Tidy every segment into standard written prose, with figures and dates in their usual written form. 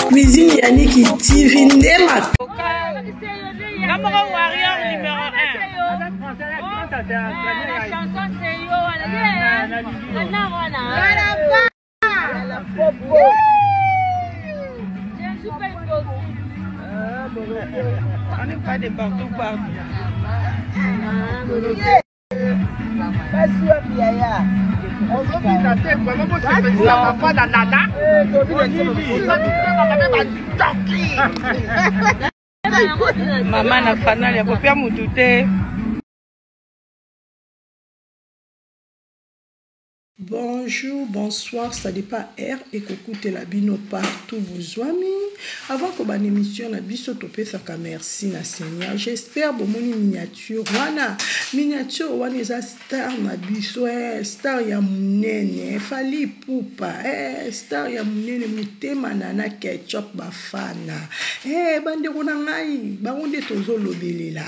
Cuisine Yannick TV nde Nga moko warrior numéro 1. La chanson c'est yo wana. Ana wana. On n'est pas de partout partout. Basi wapi yaya? Ozobina te vraiment bosepelisa papa na nana ozabisema mabe bandoki. Mama na fanal ya kopia mutu te. Bonjour, bonsoir, ça dépend heure ekokutela bino partout bozwami. Avant kobanda émission na biso topesaka merci na Seigneur. J'espère bomoni miniature wana. Miniature wana eza star na biso, eh, star ya munene, Fally Ipupa, eh, star ya munene motema nana ketchup bafana. Eh, bandeko na ngai, bango nde tozolobelela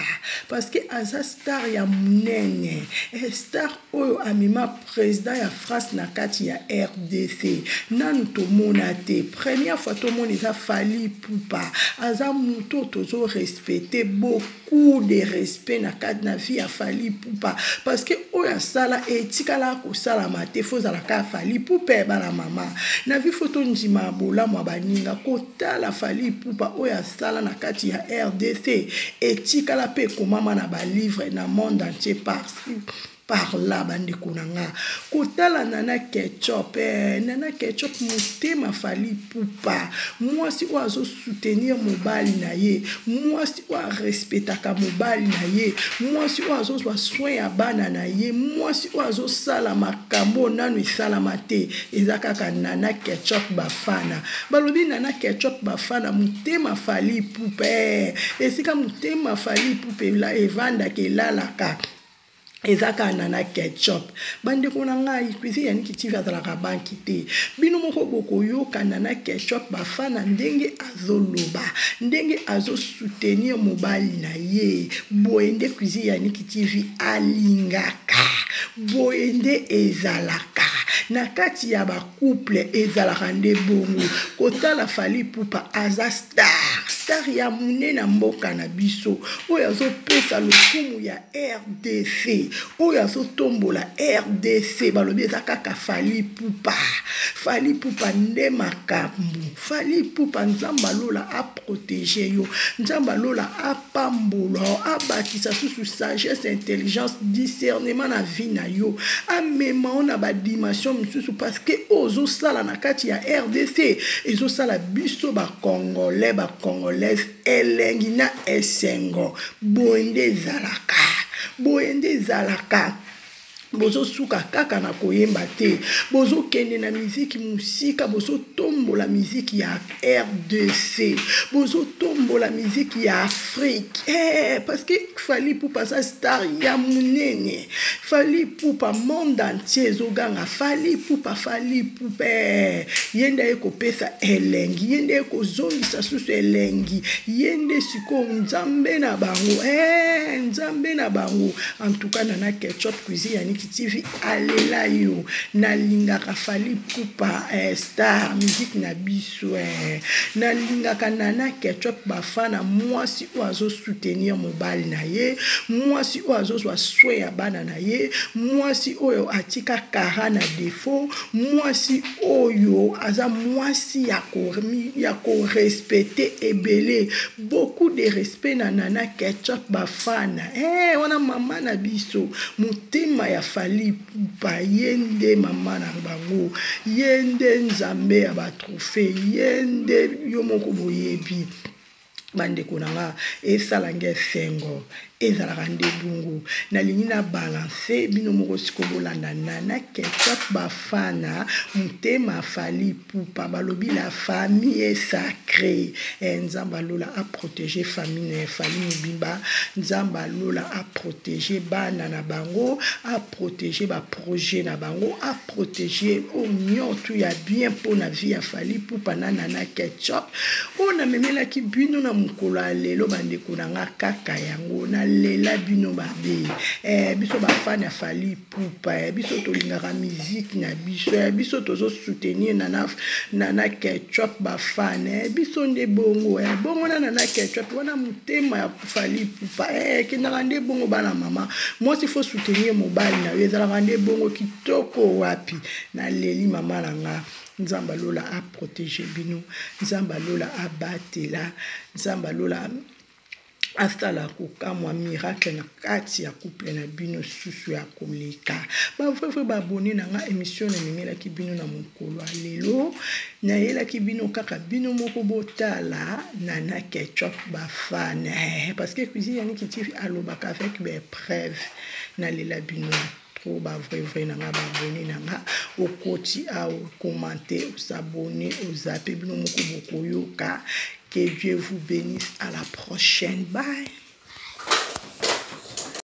parce que aza star ya munene, eh, star oyo amema president ya France na kati ya rdc nanu tomona te première fois tomona eza Fally Ipupa aza moto oyo tozo respecte beaucoup de respect na kati na vie ya Fally Ipupa parce que oyo asala etikala kosalama te fo ozala kaka Fally Ipupa ya bana mama na vie fo tondima bolamu ya baninga kotala Fally Ipupa oyo asala na kati ya rdc etikala mpe ekomama na balivre na monde entier par par là bandeko na nga kotala nana ketchup eh, nana ketchup motema fali pupa mwasi oyo azosoutenir mobali na ye mwasi oyo arespetaka mobali na ye mwasi oyo azozwa soin ya bana na ye mwasi oyo azosala makambo nanu esalama te eza kaka nana ketchup bafana balobi nana ketchup bafana motema fali pupa eh, esika motema fali pupa evandaka elalaka eza kaka nana ketchup bandeko na ngai cuisine ya niki tv azalaka banki te bino moko bokoyoka nana ketchup bafana ndenge azoloba ndenge azosoutenir mobali na ye boye nde cuisine ya niki tv alingaka boye nde ezalaka na kati ya bacouple ezalaka nde bongo kotala fali pupa aza star star ya monene na mboka na biso oyo azopesa lokumu ya rdc oyo azotombola rdc balobi eza kaka fali pupa fali pupa nde makambo fali pupa nzambe alola aprotege yo nzambe alola apambola yo abakisa susu sagesse intelligence discernement na vie na yo amema yo na badimension mosusu parce que oyo ozosala na kati ya rdc ezosala biso bacongolais bacongolaise elengi na esengo boye nde ezalaka boye nde ezalaka bozosuka kaka na koyemba te bozokende na miziki mosika bozotombola miziki ya rdc bozotombola miziki ya afrique eh, parce que fally ipupa aza star ya monene fally ipupa monde entier ezoganga fally ipupa fally ipupa eh, ye nde aye kopesa elengi ye nde aye kozongisa susu elengi ye nde sikoyo nzambe na bango eh, nzambe na bango en tout cas nana ketchup cuisine ya niki tv alela yo nalingaka fally ipupa eh, star musique na biso eh. nalingaka nana ketchup bafana mwasi oyo azosoutenir mobali na ye mwasi oyo azozwa soin ya bana na ye mwasi oyo atika kara na defaut mwasi oyo aza mwasi ya korespecte ebele beaucoup de respect na nana ketchup bafana eh, wana mama na biso motema ya fally ipupa ye nde mama na bango ye nde nzambe ya batrofe ye nde yo moko boyebi bandeko na nga esala nga esengo ezalaka nde bongo nalingi na balance bino moko siko bolanda nana ketchup bafana motema fally ipupa balobi la famille est sacrée eh, nzambe alola aprotege famille na ye fally mobimba nzambe alola aprotege bana na bango aprotege baprojet na bango aprotege oyo nyonso ya bien mpo na vie ya fally ipupa na nana ketchup oyo namemelaki bino na. mokolo ya lelo bandeko na nga kaka yango nalela bino babe eh, biso bafani ya Fally Ipupa eh, biso tolingaka miziki na biso eh, biso tozosoutenir nana, nana Ketchup bafane eh, biso nde bongo eh, bongo na nana Ketchup wana motema ya Fally Ipupa eh, ekendaka nde bongo bana mama mwasi fo soutenir mobali na yo ezalaka nde bongo kitoko wapi naleli mama na nga. Nzambe alola a protéger bino, Nzambe alola abatela, Nzambe alola asala kokamwa miracle na kati ya couple na bino susu ya koleka. Ba vrai vrai ba abonné na nga, émission na memelaki bino na mokolo ya lelo, nayelaki bino kaka bino moko botala Nana Ketchup ba fan eh, parce que cuisine ya Niki TV alobaka avec ba preuve. Nalela bino trop ba vrai vrai na nga, ba abonné na nga. Okoti awa okommente, osabonne, ozape, bino moko bokoyoka. Que Dieu vous bénisse, à la prochaine, bye.